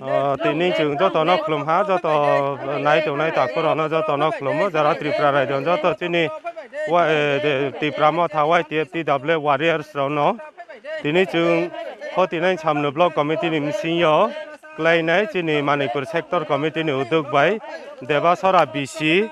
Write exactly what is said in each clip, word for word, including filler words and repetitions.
O, tini chwng jotono khulum ha, joto nai tongnai takhurokno jotono khulumo, jara Tripura raijoni joto chini wa-, eh, de, Tipra Motha Y T F T W F warriors rokno. Tini chwng forty nine Samnu Block Committee ni bisingo klainai chini Manikpur Sector Committee ni uduk bai Debasora B C,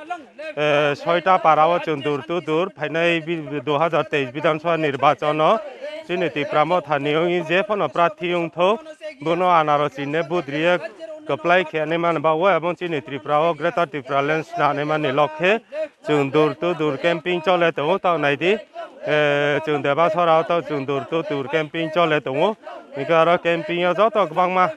eh, soita para o chwng dur to dur phainai bi-, dui hajar teis Bidhan Sabha nirbachon o chini Tipra Motha ni wngwi je phano prarthi wngthok, bono anaro chini budriye kwplai khe nai mani bagwi, ebong chini Tripura o Greater Tripura Land snani mani lok khe chwng dur to dur camping chole tongo. Tao naidi, eh, chwng Debasora o tao chwng dur to dur camping chole tongo. Hingke aro camping o joto kwbangma,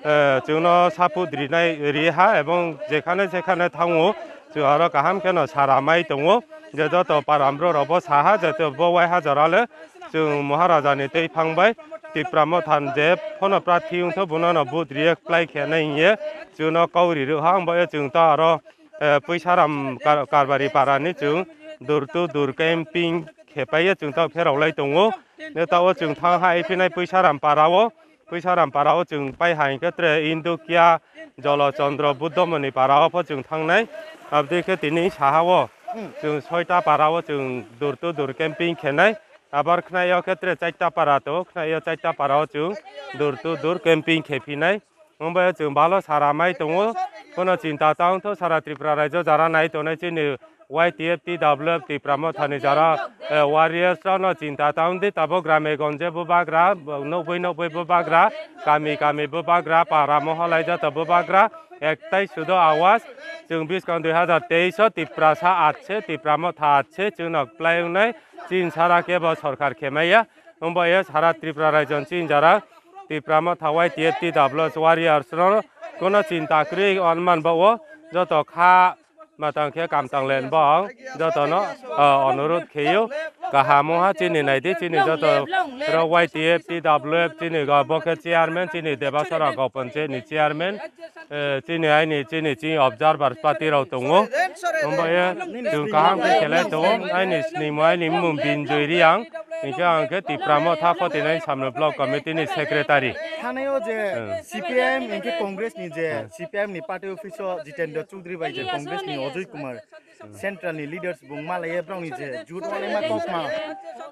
eh, chwngno support rinai, ri ha, ebong jekhane jekhane thango, chwng aro kaham kheno sara mai tongo, je joto paramro rokbo saha, je bo waiha jorale chwng Maharaja ni tei phang bai Tipra Motha je phano prarthi wngthok, bono no vote react khlai khe nai hingye chwngno kau ri rw ha, wngbayo chwng to aro, eh, Puisaram Kar-, Karbari para ni chwng door to door camping khe pai ye chwng to pherok lai tongo. Ne tao chwng thang hai phinai Puisaram para o. Puisaram para o chwng pai hai hwnkhe tre Indukia, Jolo Chondro, Buddho Moni para o pho chwng thangnai. Abdi khe tini saha o chwng soita para o chwng door to door camping khenai. Abar khnai o khe tre chaita para to, khnai o chaita para o chwng door to door camping khe phinai. Wngbai chwng balo sara mai tongo. Kono chinta ta wngtho sara Tripura raijo jara nai tongnai chini Y T F T W F Tipra Mothani jara, eh, warriors rokno chinta ta wngdi, tabok grame gonje bubagra, nokboi nokboi bubagra, kami kami bubagra, para moholaijata bubagra, ektai sudo awas, chwng biskang dui hajar teis o Tiprasa atse, Tipra Motha atse, chwngno kplai wngnai, chin sara kebo sorkar khemaya, wngbaye sara Tripura raijon chin jara, Tipra Motha Y T F T W F warriors rok kono chinta kwrwi onman bao joto kha matang khe kamtang len bo ang jotono, ah, onurut kheyo kaham wngha chini naidi chini joto rok Y T F T W F chini go bo khe chairman chini Debasora Gopon chini chairman, eh, chini aini chini chini observer party rok tongo. Wngbaye chwng kaham khe khelai tongo. Aini snimo aini mung Binjoy Riang. Hinkhe ang khe Tipra Motha Khotinai Samno Block Committee ni secretary. Thanaio je Hmm. C P M hinkhe Congress ni je Hmm. C P M ni party office o Jitendra Choudhury bai je Congress ni Ajoy Kumar Hmm. central ni leaders bung malaiye brokni je jut wanaima kokma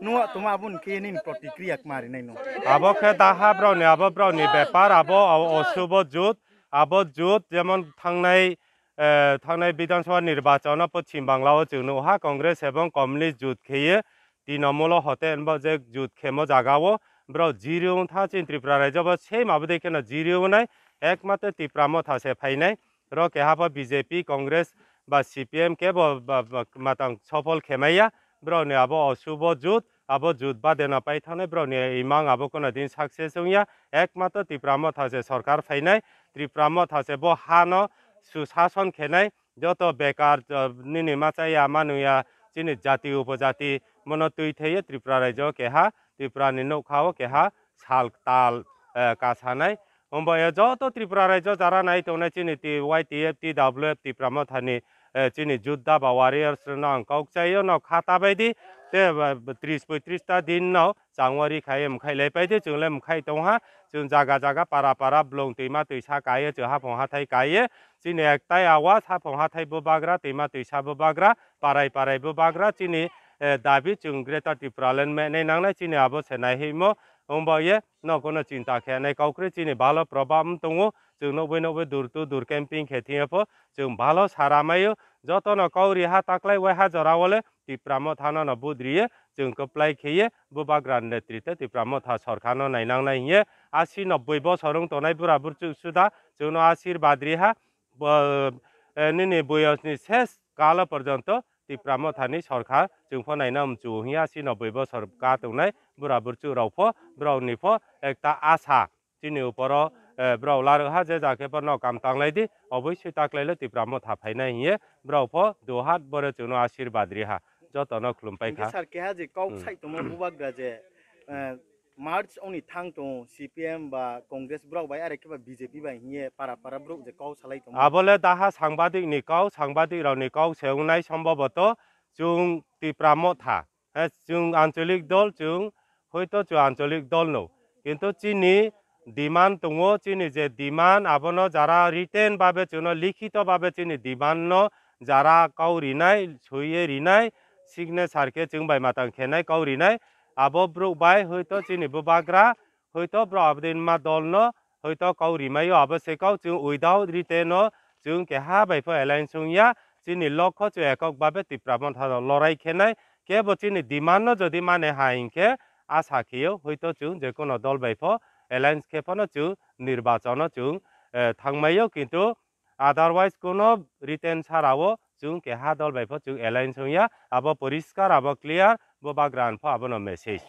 nuwa tuma aboni khe nini protikriya kma rinai no. Abo khe daha brokni abo brokni bepar abo o- osubo jut abo jut jemon thangnai, eh, thangnai Bidhan Sabha nirbachon o Poschim Bangla o chwng nukha Congress ebong Communist jut kheye Trinamool o hote hinba je jut khemo jaga o borok jiri wng tha chini Tripura raijo bo same abo dei kheno jiri wngnai ekmatro Tipra Motha se phainai. Oro keha pho B J P, Congress ba C P M kebo ba, ba, matang sofol khemaya. Borokni abo osubo jut, abo jut bade no pai thangnai borokni imang abo kono din success wngya. Ekmatro Tipra Motha se sorkar phainai, Tipra Motha se bo ha no susason khenai. Joto bekar, jo-, nini machaya manuya chini jati upojati mono twi thaiye Tripura raijo keha Tripura ni nokha o keha sal tal, eh, kasanai. Wngbaye joto Tripura raijo jara nai tongnai chini T-, Y T F, T W F Tipra Mothani, eh, chini judda ba warriors rokno ang kok chaio no kha ta bai di. Te, eh, tris poitris ta din no changwari khai mkhai lai pai di chwng le mkhai tongha. Chwng jaga jaga para para blong twima twisa kaiye chwng haphang hathai kaiye. Chini ektai awas haphang hathai bubagra twima twisa bubagra parai parai bubagra chini, eh, dabi chwng Greater Tipraland menai nangnai chini abo se nai himo wngbaye. Nokono chinta khe nai kok kwrwi chini balo probab wng tongo. Chwng nokbai nokbai dur to dur camping khe thwngya pho chwng balo sara maio. Jotono kau ri ha taklai wai ha jora o le Tipra Motha no no budriye chwng kwplai kheye bubagra ni netrite Tipra Motha sorkar no nainang nai hiye asi nobboi bosor wng tongnai bura burchuk suda chwngno ashirbad ri ha. Bo, eh, nini boyos ni ses kalo porjonto Tipra Mothani sorkar chwng pho naina mchu hiya asi nobboi bosor ka tongnai bura burchuk rok pho borok ni pho ekta asa chini uporo, eh, borok larwk ha je ja khe borno kam tanglai di oboi sui taklai le Tipra Motha phainai hiye borok pho duhat bore chwngno ashirbad ri ha jotono khulum pai kha. Sar keha je kok Hmm. sai tongma bubagra je, eh, March oni thang tongo C P M ba Congress borok bai are khe ba B J P bai hiye para para borok je kok salai tongo. Abo le daha sangbadik ni kok, sangbadik rok ni kok se wngnai somboboto chwng Tipra Motha, he, chwng ancholik dol, chwng hoito chwng ancholik dol no, kintu chini demand tongo, chini je demand abono jara written babe chwngno likhito babe chini demand no jara kau rinai, suiye rinai, signature khe chwng bai matang khenai kau rinai, abo borok bai hoito chini bubagra hoito borok abodin ma dol no hoito kau rimai o, abo se kau chwng without written no chwng keha bai pho alliance wngya, chini lokho chwng ekok babe Tipra Motha no lorai khenai, kebo chini demand no jodi mane ha hinkhe asa kheo hoito chwng jekono dol bai pho alliance khe phano chwng nirbachon no chwng, eh, thangmai o, kintu otherwise kono written sara o chwng keha dol bai pho chwng alliance wngya, abo poriskar, abo clear, bubagra ni pho abono message.